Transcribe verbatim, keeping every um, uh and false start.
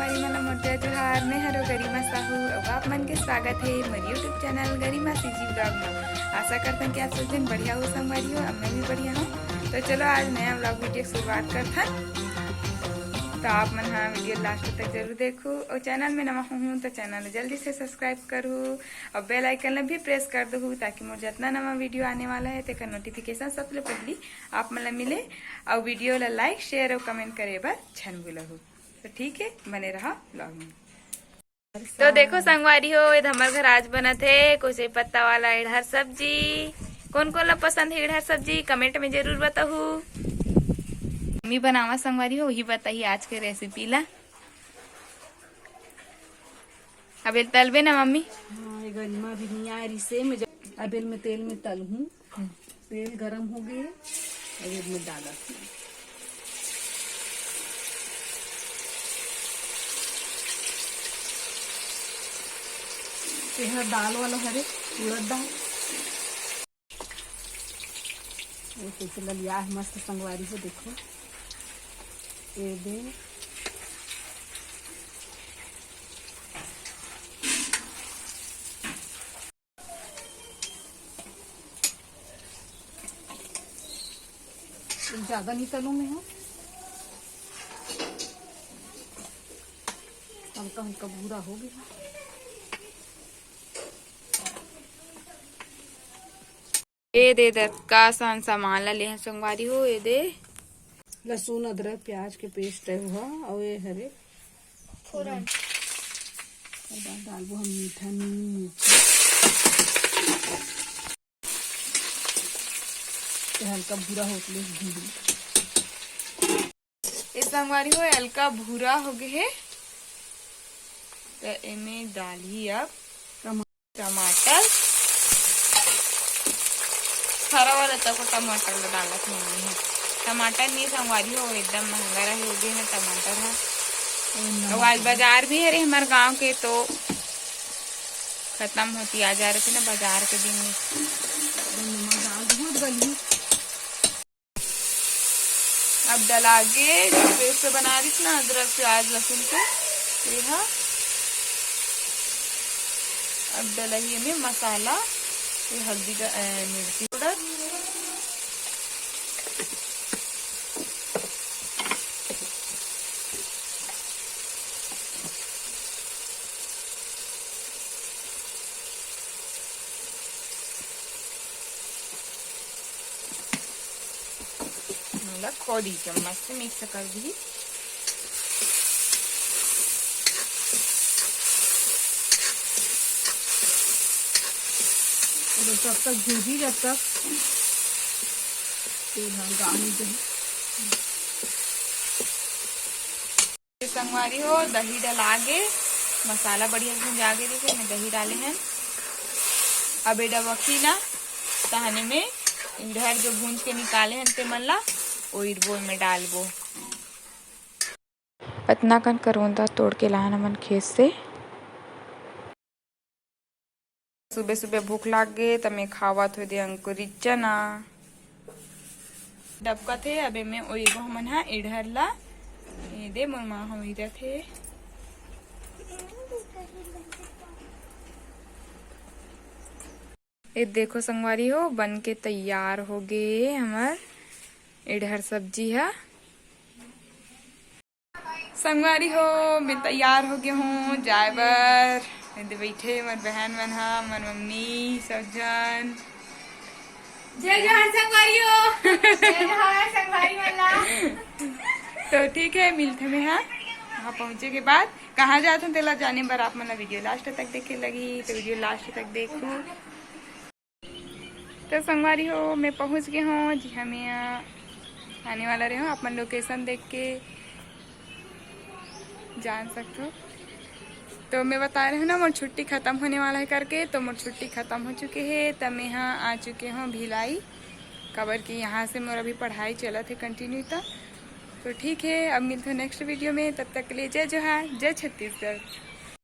संगवारी मन ला मोर जय जोहार, मैं हरो गरिमा साहू, अउ आप मन के स्वागत हे मोर YouTube चैनल गरिमा सीजी व्लॉग में। आशा करथन कि आप सब जन बढ़िया हो संगवारी हो, अब मैं भी बढ़िया हूँ। तो चलो आज नया व्लॉग वीडियो के शुरुआत करथन। तो आप मन हा वीडियो लास्ट तक जरूर देखो, और चैनल में नवा हूँ तो चैनल ला जल्दी से सब्सक्राइब करो, और बेल आइकन ला भी प्रेस कर दो, ताकि मोर जितना नवा वीडियो आने वाला है तेकर नोटिफिकेशन सबले पहली आप मन ला मिले। और वीडियो ला लाइक, शेयर और कमेंट करे बर झन भूलहू। तो ठीक है, बने रहा व्लॉग में। तो देखो संगवारी हो, ये हमर घर आज बनत हे कोचई पत्ता वाला इड़हर सब्जी। कोन कोन ला पसंद हे इड़हर सब्जी, कमेंट में जरूर बताहू। मम्मी बनावा संगवारी हो, वही बताही आज के रेसिपी ला। अब ये तलबे ना मम्मी? हाँ, ये गरिमा भी नहीं आए रिसे में, जब अब एल में तेल में तलहूँ। तेल गरम हो गए, अब एल में डालत हूँ। ये हा दाल वाला हरे, उड़द दाल। ये तो ललिया है मस्त संगवारी हो, देखो। ये दे। ज्यादा नहीं तलूं मैं, हाँ। हल्का हल्का भूरा हो गया। ये दे दतका सन सामान ला ले हन संगवारी हो, ये दे। लहसुन, अदरक, प्याज के पेस्ट है वो, और ये हरे फोरन। अब डालबो हम मीठा नून, मिर्ची। ये हल्का भूरा होत ले भून। ये संगवारी हो, हल्का भूरा हो गए हे, तो एमे डालही अब टमा- टमाटर। हरा वाला तको टमाटर ला डालत नहीं है। टमाटर नहीं संगवारी हो, एकदम महंगा रहे हो गए है टमाटर है। और आज बाजार भी हरे हमारे गांव के, तो खत्म होती आ जा रही थी ना बाजार के दिन में। नमक डाल बहुत गली। अब डलागे जो पेस्ट बना रही थी ना अदरक, प्याज, लहसुन के, ये हा। अब डलही में मसाला, ये हल्दी का, ए, मिर्ची पाउडर। मतलब खोदी चम्मच से मिक्स कर दी। तो तब तक भूजी, जब तक तेल हल्का नहीं जाए। संगवारी हो, दही डला गे, मसाला बढ़िया भुंजा गे रहिसे, मैं दही डाले हन। अब एडा बखी ना, तहने में इड़हर जो भूंज के निकाले हन ते मन ला, ओ इरबो में डालबो। अतना कन करौंदा तोड़ के लान हमन खेत से। सुबह सुबह भूख लाग गे, त मैं खावत हो दे अंकुरित चना। डबकत हे, अबे मैं ओइबो हमन हा इड़हर ला। ये दे मोर माँ हम इधर थे। ये देखो संगवारी हो, बन के तैयार हो गे हमर इड़हर सब्जी हा। संगवारी हो, मैं तैयार हो गया हूँ जाए बर। एदे बैठे मोर बहन मन हा, मोर मम्मी, सब जन। जय जोहार संगवारी हो। जय जोहार संगवारी मन ला। तो ठीक है, मिलते में हा वहाँ पहुँचे के बाद। कहाँ जात हन तेला जाने बर आप मन ला वीडियो लास्ट तक देखे लगी, तो वीडियो लास्ट तक देखो। तो संगवारी हो, मैं पहुंच गए हूँ जी, हमें यहाँ आने वाला रहे हूँ, आप मन लोकेशन देख के जान सकते हो। तो मैं बता रहे हूँ ना, मोर छुट्टी खत्म होने वाला है करके, तो मोर छुट्टी खत्म हो चुके है, तब मैं यहाँ आ चुके हूँ भिलाई, काबर कि यहाँ से मोर अभी पढ़ाई चलत है कंटिन्यू। तो, तो ठीक है, अब मिलते हैं नेक्स्ट वीडियो में, तब तक के लिए जय जोहार, जय छत्तीसगढ़।